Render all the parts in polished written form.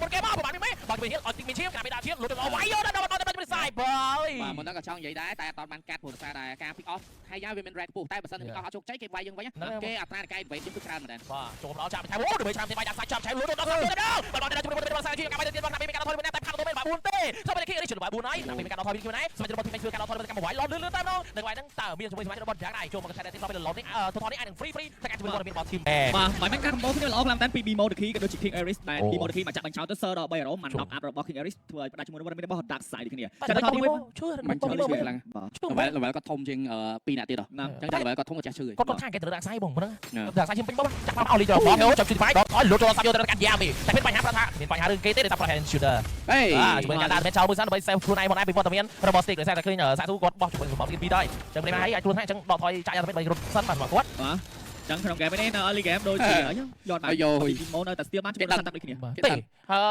មុនគេមកប្រហែលពីមេបើគេឲ្យទីមានឈាមកាពីដាក់ឈាមលុតទៅវាយយកដល់ដល់ដល់ដល់ Cyber បាទមុនហ្នឹងក៏ចង់និយាយដែរតែអត់បានកាត់ព្រោះសារតែការ pick off ហើយយ៉ាវាមាន red ពុះតែបើសិន pick off អត់ជោគជ័យគេវាយយើងវិញគេអត្រានៃការ invade យើងគឺច្រើនមែនទែន បាទចូលមកដល់ចាប់ឆៃអូដើម្បីឆាំទីបាយដាក់សាច់ចាប់ឆៃលុតដល់ដល់ដល់បាទដល់ជួយជួយសាច់ជាកាប់ទៅទៀតបាទពីការថយវិញតែផាត់ទៅមែនបាទ4ទេចូលទៅគេនេះជួយបាទ4ហើយពីការថយវិញខ្លួនឯងសម្រាប់របស់ទីមេជួយការថយទៅកម្មវាយលលឿនលឿនតែម្ដងនៅវាយហ្នឹងតើមានជាមួយសម្រាប់របស់យ៉ាងដែរចូលមកខែទីទៅលនេះថថនេះអាចនឹង free free តែការជួយរបស់មានរបស់ team បាទមិនមែនការ combo គ្នាល្អខ្លាំងតែពី Bimo the Key ក៏ដូចជា King Aris ដែល Bimo the Key មកចាក់បញ្ចោលទៅ Sir ដល់3អារម្មណ៍មិន knock up របស់ King Aris ធ្វើឲ្យផ្ដាច់ជាមួយនឹងវត្តមានរបស់ Dark Side ដូចគ្នាចាំថតទី1 ឈឺ មិនឈឺឈឺខ្លាំង បាទ ឈឺ level level គាត់ធំជាង2នាក់ទៀតហ៎ ណា អញ្ចឹងតែ level គាត់ធំគាត់ចេះឈឺ គាត់គាត់ថាគេត្រូវដាក់សាយបងហ្នឹងដាក់សាយជាពេញបងចាក់មកអោលីចូលបងចាប់ជួយបាយដល់ថយលុតចូលសាប់យកទៅកាន់យ៉ាមីតែមានបញ្ហាប្រាប់ថាមានបញ្ហារឿងគេទេដោយសារប្រហែល shooter ហេ បាទជាមួយការដាក់មែនចោលមួយសិនដើម្បី save ខ្លួនឯងមកដែរពីវត្តមានរបស់ stick ដោយសារតែឃើញសាទូគាត់បោះជាមួយសម្បត្តិទី2ដែរចឹងព្រមហើយអាចខ្លួនថាចឹងដកថយចាក់យ៉ាងទៅបីរត់សិនបាទសម្រាប់គាត់ បាទចឹងក្នុងហ្គេមនេះនៅ early game ដូចជាយកបាន Bimo នៅតែ steal បានជាមួយនឹងសត្វដូចគ្នា ទេ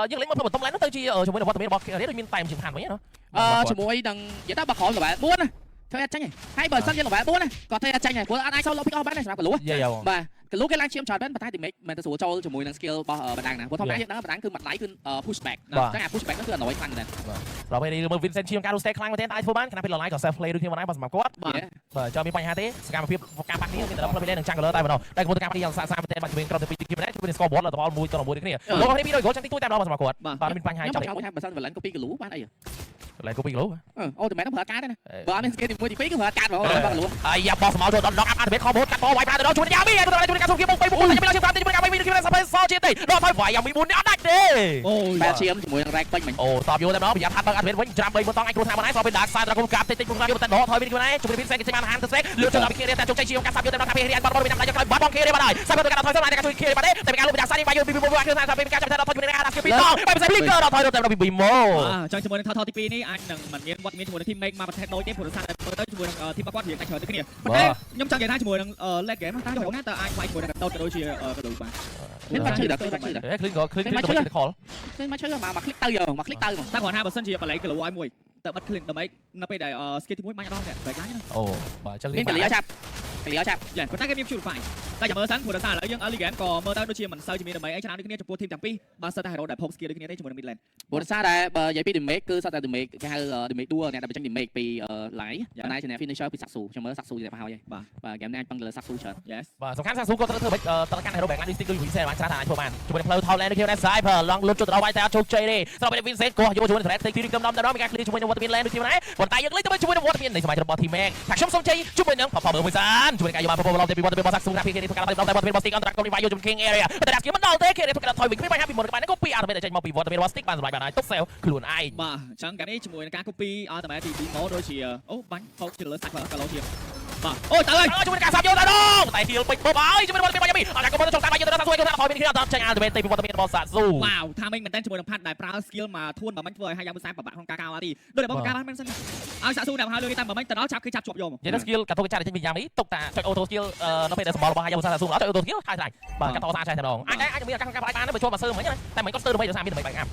យើងលេងមកបន្ទុំឡើងនោះទៅជាជាមួយនឹងវត្តមានរបស់គេដូចមានតែមជាងខានវិញណា អឺជាមួយនឹងនិយាយទៅបើក្រោម level 4ណាធ្វើអត់ចាញ់ទេហើយបើសិនជា level 4ណាក៏ធ្វើអត់ចាញ់ដែរព្រោះអត់អាច solo pick off បានដែរសម្រាប់កលូ យាយ បាទកលូគេឡើងឈាមច្រើនមែនប៉ុន្តែ damage មិនទៅស្រួលចូលជាមួយនឹង skill របស់បណ្ដាំងណាព្រោះធម្មតាយើងដឹងបណ្ដាំងគឺមួយដៃគឺ push back ចឹងអា push back ហ្នឹងគឺ annoy ខ្លាំងមែន ដល់ពេលនេះមើល Vincent ជាងការ stay ខ្លាំងមែនទេអាចធ្វើបានខណៈពេល online ក៏ self play ដូចគ្នាមកដែរបាទសម្រាប់គាត់ បាទ បាទចាំមានបញ្ហាទេសកម្មភាពការបាក់នេះមានតែផ្លូវលេងនឹង jungle តែម្ដងតែកំពុងតែការបាក់យ៉ាងសាកសាមែនទេបាទជាមួយក្រុមទី2ទីម្នាក់ជាមួយនឹង scoreboard លទ្ធផល1ទៅ1ដូចគ្នាលោកនេះ200 goal ចាំតិចតួចតែម្ដងបាទសម្រាប់គាត់បាទមានបញ្ហា ខ្ញុំ ចាំ ចង់ថាបើសិន Valen copy កលូបានអី ឡៃកូពីគីឡូ អូតែមែនប្រើកាតទេណាបើអត់មាន skill ទី1ទី2គឺប្រើកាតហ្មងបើកលូ អាយ៉ាបោះស្មៅចូលដល់ knock up អត់មានខំបូតកាត់បោវាយប្រាទៅដល់ជួយយ៉ាមីទៅជួយការសុំគៀបុក3 4តែមានដល់ជា5ទីមួយការវិញវិញសាប់សល់ជាទេដល់ហើយវាយយ៉ាមី4នេះអត់ដាច់ទេ អូយ បែបឈាមជាមួយនឹង rack ពេញមិញ អូតបយកតែម្ដងប្រយ័ត្នហាត់បើកអត់មានវិញច្រាំ3 4តង់អាចគ្រោះថ្នាក់បានហើយសល់ពេលដាក់ខ្សែត្រគុំកាប់តិចតិចពុកយកតែដកថយវិញខ្លួនឯងជួយពីផ្សេងគេចេញបានហានទៅស្វេលឿនចូលដល់ពីគេតែជោគជ័យជាងការសាប់យកតែដល់ថាពីរៀនបាត់បលវិញដល់យកក្រោយបាត់បងគេរៀបបានហើយសាប់ទៅការថយសិនអាចការជួយគេបានទេតែពីការលុបចាក់សានេះវាយកពីពីពីគឺថាសាប់ពីការចាប់តែដល់ថយជួយនឹងអាដាក់ពីតង់បែបផ្សេងលីកដល់ថយរត់តែដល់ពីប៊ីម៉ូ បាទចឹងជាមួយនឹងថតទី2នេះអាចនឹងមិនមានវត្តមានជាមួយនឹង team make មកប្រភេទដូចទេព្រោះសារតែមើលទៅជាមួយនឹង team របស់គាត់រៀងតែច្រើនដូចគ្នាប៉ុន្តែខ្ញុំចង់និយាយថាជាមួយនឹង late game តាយកណាតើអាចវាយជាមួយនឹងកតោតក៏ដូចជាកលូបាន មានបាច់ឈឺដល់បាច់ឈឺដល់ ឃ្លីងក៏ឃ្លីងទៅខល ឃើញមកឈឺមកមកคลิกទៅយកមកคลิกទៅមក តែគាត់ថាបើសិនជាបល័យកលូឲ្យមួយទៅបិទ clean ដើម្បីនៅពេលដែល skill ទី1បាញ់អត់ដល់បែកឡាញណា អូបាទចឹង មានកលីឲ្យចាប់កលីឲ្យចាប់ យ៉ាប៉ុន្តែគេមាន purify តែចាំមើលសិនព្រោះដោយសារឥឡូវយើង early game ក៏មើលទៅដូចជាមិនសូវជាមានដើម្បីអីច្រើនដូចគ្នាចំពោះ team ទាំងពីរបើសិនតែ hero ដែលផុក skill ដូចគ្នាទេជាមួយនឹង mid lane ព្រោះសារតែបើនិយាយពី damage គឺសតតែ damage គេហៅ damage ដួអ្នកដែលបញ្ចេញ damage ពី line ប៉ុន្តែជាអ្នក finisher ពីសាក់ស៊ូខ្ញុំមើលសាក់ស៊ូជាអ្នកប្រហើយបាទ game នេះអាចពឹងទៅលើសាក់ស៊ូច្រើន Yes បាទសំខាន់សាស៊ូក៏ត្រូវធ្វើមិនត្រូវកាន់ hero back line stick ដូច Vincent បានច្រើនថាអាចធ្វើបានជាមួយនឹងផ្លូវ Thailand ដូចគ្នាដែរ Cyber ឡងលុតចូលទៅដល់វាយតែអត់ជោគជ័យទេស្របពេល Vincent ក៏យកជាមួយនឹង Threat ទី2កំដំដល់មានការ clear ជាមួយនឹងវត្តមាន lane ដូចគ្នាដែរប៉ុន្តែយើងលេងទៅជាមួយនឹងវត្តមាននៃសមាជិករបស់ Team Max ថាខ្ញុំសូមជ័យជាមួយនឹង Papa មួយសានជាមួយនឹងការយកបាន Papa ឡងទៅពីវត្តមានរបស់សាក់ស៊ូណាពីគេធ្វើការដល់តែវត្តមានរបស់ Stick អន្តរកម្មនេះវាយយកជាមួយ King Area តែដាក់គេមិនដល់ទេគេធ្វើការថយវិញគ្មានបញ្ហាពីមុនក្បែរហ្នឹងក៏ពីអត់មានតែចេញមកពីវត្តមានរបស់ Stick បានសម្រេចបានហើយទុកសេវខ្លួនឯង បាទអញ្ចឹងកាលនេះជាមួយនឹងការ copy ឲ្យតែពី Bimo ដូចជាអូបាញ់ផុកជាលើសាច់កាឡូជាបាទអូយទៅហើយ ជាមួយនឹងការសាប់យកតែដងតែហៀលពេចពុបហើយជាមួយនឹងវត្តមានរបស់យ៉ាមីអត់តែក៏មកចង់តាមបាយយកទៅសាក់ស៊ូឲ្យគាត់ថយវិញគ្នាអត់ចេញ ultimate ទេពីវត្តមានរបស់សាក់ស៊ូ វ៉ាវថាមិញមែនតើជាមួយនឹងផាត់ដែលប្រើ skill មកធួនបើមិនធ្វើឲ្យហាយ៉ាមួយសែបបាក់ក្នុងការកៅអទីដូចតែបងការបានមែនសិនឲ្យសាក់ស៊ូដល់ហើយលើគេតាមបើមិនទៅដល់ចាប់គឺចាប់ជាប់យកមក និយាយទៅ skill កាត់ទុកចាត់ចេញពីយ៉ាងនេះទុកតាចុច auto skill នៅពេលដែលសម្បល់របស់ហាយ៉ាសាស៊ូដល់ចុច auto skill ហើយស្រាច់បាទកាត់តសាចេះតែម្ដងអាចអាចមានឱកាសក្នុងការផ្ដាច់បានបើចូលមកសើមិញណាតែមិញគាត់ស្ទើរដើម្បីដោយសារមានដើម្បីបែកអាប់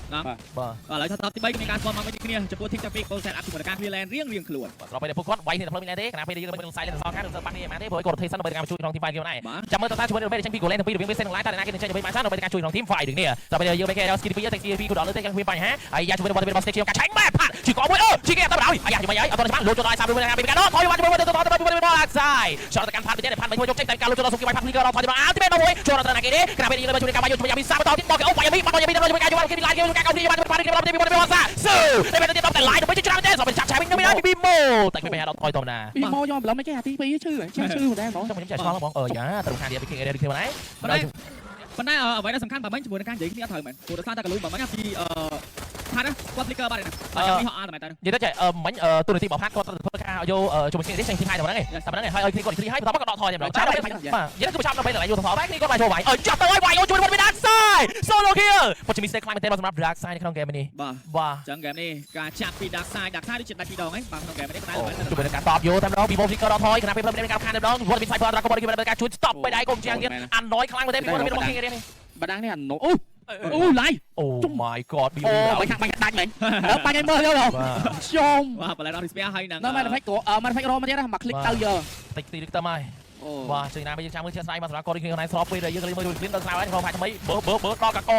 បាទ ឥឡូវថតទី3ក៏មានការស្គាល់មកវិញគ្នាចំពោះ team ទាំងពីរ goal set up ជាមួយនឹងការ clear lane រៀងរៀងខ្លួន បាទស្របពេលដែលពួកគាត់វាយគ្នាតែផ្លូវមានទេខណៈពេលដែលយើងមិន silent សងខាងនឹងសើបាក់នេះមិនទេព្រោះគាត់ rotation ដើម្បីការជួយក្នុង team fight គេដែរចាំមើលតើជាមួយនឹងពេលចេញពី goal lane ទាំងពីររវាង Vincent និង Light តើអ្នកណាគេនឹងចេញដើម្បីបានច្រើនដើម្បីការជួយក្នុង team fight ដូចនេះស្របពេលដែលយើងបែកគេ skill 2តែ skill 2គឺដល់លើទេគ្មានបញ្ហាហើយយ៉ាជាមួយនឹងវត្តមានរបស់ Stick ជាការឆាញ់បែបផាត់ជីកមួយអូជីគេអត់ទៅដល់អាយ៉ាជាមួយហើយអត់ទៅច្បាស់លូចចូលដល់សាមមួយណាពីការដល់ថយមកជាមួយទៅទៅទៅទៅដល់ outside ចោលទៅកាន់ផាត់ទៅទៀតផាត់មិនធ្វើយកចេញតែការលូចចូលដល់សុគីវាយផាត់ flicker ដល់ថយមក ultimate មកមួយចូលដល់ទៅណាគេទេខណៈពេលយើងជួយការវាយជួយយ៉ាមីសាបន្តទៀតបកគេអូវាយមីបាត់យ៉ាមីដល់ជួយការយកគេឡាយគេការកោនេះបានបានគេដល់ទីមួយមកសាស៊ូតែពេលទៀតដល់តែឡាយទៅវិញច្រើនទេស្របពេលចាប់ឆាយវិញនៅមានពីម៉ូតែគ្មានបញ្ហាដល់ថយធម្មតា ពីមកយកម្លឹងមិនចេះអាទី2ឈឺឈឺឈឺមែនទេហ្មង ចាំខ្ញុំចេះឆ្លងបងអឺយ៉ាត្រូវខាងទៀតពី King Area ដូចគ្នាដែរ ប៉ុន្តែប៉ុន្តែអ្វីដែលសំខាន់បើមិនជាមួយនឹងការនិយាយគ្នាអត់ត្រូវមែនព្រោះដោយសារតែកលូបើមិនពីអឺផាត់គាត់ flicker បាត់ហើយណាបាទចាំនេះហក់អត់តែមែនតើ និយាយទៅចេះមិញទូនាទីរបស់ផាត់គាត់ត្រូវធ្វើការយកជាមួយ King Area ចេញទីហើយតែប៉ុណ្្នឹងឯងតែប៉ុណ្្នឹងឯងហើយឲ្យគ្នាគាត់ទីហើយបន្ទាប់មកក៏ដកថយតែម្ដងបាទនិយាយទៅគឺចាប់ដល់ពេលឡើងយកទៅថយតែគ្នាគាត់បាយចូលវាយអើចាប់ទៅហើយវាយជួយវត្តមាន Dark Side Solo kill ប៉ុន្តែ mistake ខ្លាំងមែនទែនសម្រាប់ Dark Side នៅក្នុង game នេះ បាទ បាទ ចឹងហ្គេមនេះការចាប់ពី Dark Side Dark Side ដូចជាដាច់ពីរដងហ្នឹងបាទក្នុងហ្គេមនេះតែ ជួយនឹងការតបយកតែម្ដងពី Flicker ដល់ថយខណៈពេលផ្លូវមានការខានតែម្ដងវត្តមាន Cyber Dragon Ball គេមានការជួយ stop ไปដែរកុំជាងទៀតអាណយខ្លាំងមែនទែនពីវត្តមានរបស់ King Area នេះ បណ្ដាំងនេះអាណូអូអូឡៃ Oh my god ប៊ី អូបាញ់បាញ់ដាច់មែនបាញ់ឲ្យមើលយកខ្ញុំ បាទបលែនអត់ respect ហើយនឹង នៅមែនហ្វេកមែនហ្វេករមកទៀតមកคลิกទៅយក តិចទីទឹកហើយ អូ បាទជួយណាមកយើងចាំមើលជាស្ដាយមកសម្រាប់គាត់គ្នាខ្លួនឯងស្របពេលដែលយើងលេងមើលជួយគ្លីនដល់ស្រាវហើយក្នុងផាច់ថ្មីបើបើបើដល់កក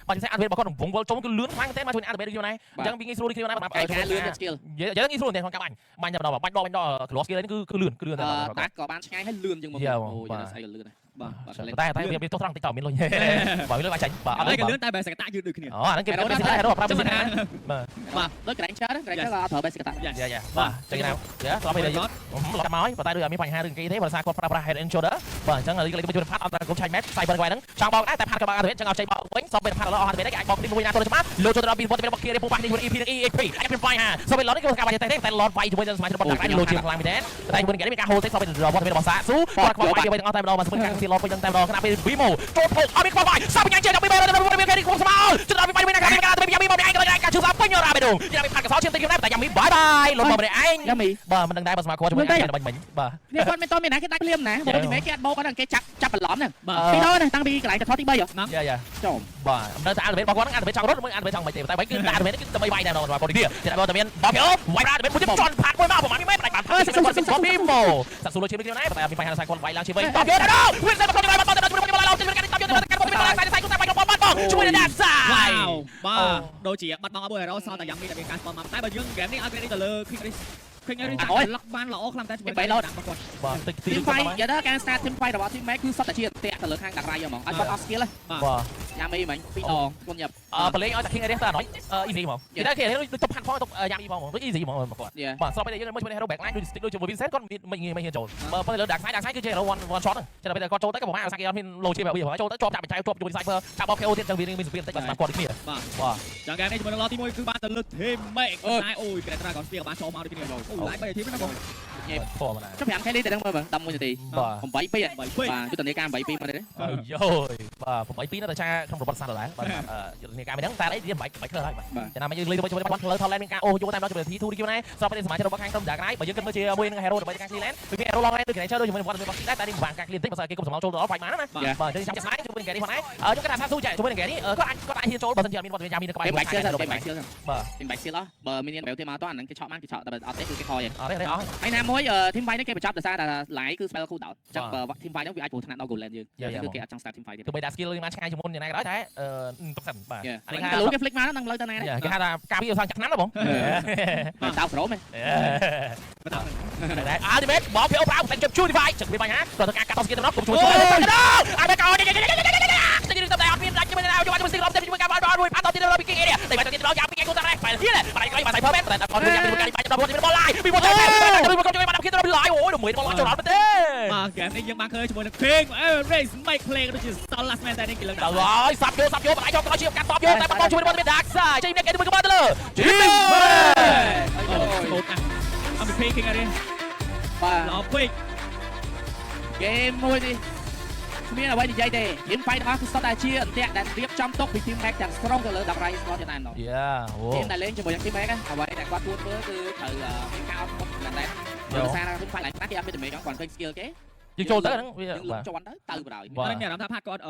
បាទពិសេស ultimate របស់គាត់រង្វង់វិលជុំគឺលឿនខ្លាំងមែនទែនមកជួយ ultimate ដូចគ្នាដែរអញ្ចឹងវាងាយស្រួលដូចគ្នាដែរបាទ កាយការលឿនចិត្ត skill និយាយងាយស្រួលតែក្នុងការបាញ់បាញ់តែម្ដងបាញ់ដកបាញ់ដក cross skill នេះគឺលឿនគឺលឿនតែម្ដង តាក៏បានឆ្ងាយហើយលឿនជាងមុនអូយស្អីក៏លឿនដែរ បាទ តែវាទោះត្រង់តិចតមានលុយបាទមានលុយបាច់ចាញ់បាទអត់ តែក៏លឿនតែបែរសកតាយឺតដូចគ្នា អូអាហ្នឹងគេប្រើ basic hero ប្រើ basic បាទ បាទដូច Granger Granger ក៏អត់ប្រើ basic តា យ៉ាយ៉ាបាទចឹងណាយ៉ាស្របពេលយើងលត់មកហើយប៉ុន្តែដូចអត់មានបញ្ហារឿងគេទេបើសារគាត់ប្រើប្រាស់ head and shoulder បាទអញ្ចឹងឥឡូវគេជួយផាត់អត់តែគុំឆាញ់ match cyber ក្បែរហ្នឹងចង់បោកដែរតែផាត់ក៏បើកអត់ទេចឹងអត់ចេញបោកវិញសុំពេលផាត់ឥឡូវអស់ហើយគេអាចបោកនេះមួយណាទៅច្បាស់លោចូលទៅដល់ពីវត្តមានរបស់គេពូប៉ះនេះ EP និង EXP អាចមានបញ្ហាសុំពេលឡតនេះគឺការបាញ់ទេតែឡតវាយជាមួយនឹងសមាជិករបស់តាក់លោជាខ្លាំងមែនទេតែជាមួយនឹងគេមានការហូលទេសុំពេលវត្តមានរបស់សាស៊ូគាត់ខ្វល់វាយទាំងអស់តែម្ដងមកស្មើការស៊ីឡតវិញតែម្ដងខណៈពេល Vimo ចូលភោគអត់មានខ្វល់វាយសាប់ញ៉ាំជើងដល់ពីមានគេគុំស្មោលជិតដល់ពីវាយវិញណាការការទៅយ៉ាមីមកឯងក៏ការជឿសាពេញរ៉ាបេដងយ៉ាមីផាត់កសោឈាមតិចខ្ញុំដែរតែយ៉ាមីបាយបាយលុនមកម្នាក់ឯង យ៉ាមី បាទមិនដឹងដែរបើស្មាគាត់ជាមួយបាញ់មិញបាទ នេះគាត់មិនតមានណាគេដាច់ភ្លាមណាបើទីមេគេអត់បោកគាត់គេចាប់ចាប់បន្លំហ្នឹង បាទ ពីដល់ណាតាំងពីកន្លែងទៅថតទី3ហ៎ យ៉ាយ៉ា ចំ បាទមិនដឹងថាអាល់វេរបស់គាត់ហ្នឹងអាល់វេចង់រត់មួយអាល់វេចង់មិនទេតែវិញគឺអាល់វេនេះគឺដើម្បីវាយតែម្ដងបាទគាត់នេះតែបើតែមានបោកអូវាយអាល់វេមួយទៀតជន់ផាត់មួយមកប្រហែលមីមេផ្ដាច់បានផាត់គាត់ពីម៉ូសាក់ស៊ូលជាមួយគ្នាដែរតែមានបញ្ហាសារគាត់វាយឡើងជាវិញតបយកដល់វិញតែគាត់វាយបាត់ទៅជួយមកឡើងជួយការតបយកទៅកាន់មកឡើងសាយសាយគាត់វាយរបស់បាត់បងជួយដល់សាយ វ៉ាវបាទដូចជាបាត់បង់អស់មួយ hero សល់តែយ៉ាងនេះតែមានការ spawn មកតែបើយើង game នេះឲ្យ credit ទៅលើ King Risk King Risk លឹកបានល្អខ្លាំងតែជាមួយដាក់គាត់ បាទតិចទី team fight និយាយទៅការ start team fight របស់ team Max គឺសុទ្ធតែជាអន្ទាក់ទៅលើខាងដាក់រៃហ្មងឲ្យគាត់អស់ skill បាទ យ៉ាមីមិញពីរដងគាត់ញាប់ អឺបលេងឲ្យតែ King Risk ទៅអណយ easy ហ្មងនិយាយទៅ King Risk ដូចតុបផាត់ផងតុបយ៉ាមីផងហ្មងដូច easy ហ្មងគាត់បាទស្របពេលយើងមើលជាមួយ Hero Backline ដូច stick ដូចជាមួយ Vincent គាត់មិនងាយមិនហ៊ានចូលបើប៉ុន្តែលើ Dark Side Dark Side គឺជា Hero one one shot ហ្នឹងចាំពេលគាត់ចូលទៅក៏ប្រហែលអាសាគេអត់មាន low ជាបែបវាចូលទៅជាប់ចាប់បច្ចេកជាប់ជាមួយ Cypher ចាប់បោក KO ទៀតចឹងវាមានសៀនតិចបាទសម្រាប់គាត់ដូចគ្នា បាទ បាទ ចឹង game នេះជាមួយនឹង lot ទី1គឺបានទៅលើ team Max តែអូយ Grand Dragon Spear បានចូលមកដូចគ្នាអូឡាយ3 team ណាបង ញ៉េ ធម្មតា ចុះ5 K តែដឹងមើល11នាទី បាទ 8 2 8 2 បាទយុទ្ធនាការ8 2មកទេ យោយបាទ8 2នៅតែឆាក្នុងប្រវត្តិសាស្ត្រដដែលបាទយុទ្ធនាការមួយហ្នឹងតែអីវាមិនបាច់បាច់ខ្លះហើយបាទចំណាំយើងលេងទៅជាមួយបានផ្លូវថតឡែនមានការអូសយកតាមដល់ជាមួយ T2 នេះគេណាស្របពេលសមាជិករបស់ខាងក្រុម Dark Knight បើយើងគិតមើលជាមួយនឹង Hero ដើម្បីការ clear lane វាមាន Hero long lane ដូច Granger ដូចជាមួយនឹងវត្តមានរបស់ដែរតែនេះពិបាកការ clear តិចបើសិនគេគុំសម្លចូលទៅដល់ fight បានណាបាទអញ្ចឹងចាំស្ដាយជាមួយនឹង Gary ផងដែរខ្ញុំគិតថាសាស៊ូចាជាមួយនឹង Gary គាត់អាចហ៊ានចូលបើសិនជាអត់មានវត្តមានយ៉ាមីនៅក្បែរ គេបាច់សៀលគេបាច់សៀល បាទ គេបាច់សៀលអស់បើមានបែវទេមកតអាហ្នឹងគេឆក់បានគេឆក់តែអត់ទេគឺគេខយ អត់ទេអត់ ហើយណាមួយ team fight នេះគេបញ្ចប់ដោយសារតែ line គឺ spell cool down ចឹងបើ team fight ហ្នឹងវាអាចព្រោះថ្នាក់ដល់ goal lane យើងគឺគេអត់ចង់ start team fight ទៀត ទោះបីដាក់ skill យើងបានឆ្ងាយជាងមុនយ៉ាងណាក៏ដោយតែទុកសិនបាទ អានេះគេលូគេ flick មកហ្នឹងផ្លូវទៅណា គេហៅថាការពារសាងចាក់ឆ្នាំណាបង តោស្រោម តែ Ultimate បោក PO ប្រើតែជប់ជួយ Divide ចឹងមានបញ្ហាគាត់ធ្វើការកាត់ត skill ទៅដល់គុំជួយជួយដល់អត់កោនេះនេះតែអត់មានដាច់ជាមួយនឹងយកជាមួយ skill ជាមួយការបាល់បាល់មួយផាត់ដល់ទីដល់ពី King Area តែបាត់ទីដល់យ៉ាពីគេគាត់តែបែរទៀតបែរក្រោយបាត់ Cyber Man តែអត់មានយ៉ាពីការបាច់ដល់មួយបលឡាយពីមួយតែមួយក៏ជួយបានគេដល់ឡាយអូយមួយបលចូលអត់ទេ បាទ game នេះយើងបានឃើញជាមួយនឹង King Race Make Play ក៏ដូចជា Last Man តែនេះគេលើក ដល់ហើយសាប់យកសាប់យកបាត់យកក្រោយជាកាត់តបយកតែបន្តជួយរបស់មាន Dark Side ចេញនេះគេមួយក្បាលទៅលើ Team អូអូណា MVP King Area បាទ ល្អពេក ហ្គេមមួយនេះគ្មានអ្វីនិយាយទេ team fight ទាំងអស់គឺសុទ្ធតែជាអន្ទាក់ដែលរៀបចំទុកពី team Max ទាំងស្រុងទៅលើ Duck Rice Sport យ៉ាងណាម្ដង យ៉ាអូ team ដែលលេងជាមួយនឹង team Max អ្វីដែលគាត់គួរធ្វើគឺត្រូវមានការអត់មុខមែនដែរដោយសារ team fight ឡើងខ្លះគេអត់មាន damage គាត់ឃើញ skill គេ យើងចូលទៅហ្នឹងវា យើងលុ បាទ បជន់ទៅទៅបណ្ដោយ បាទ មានអារម្មណ៍ថាផាត់គាត់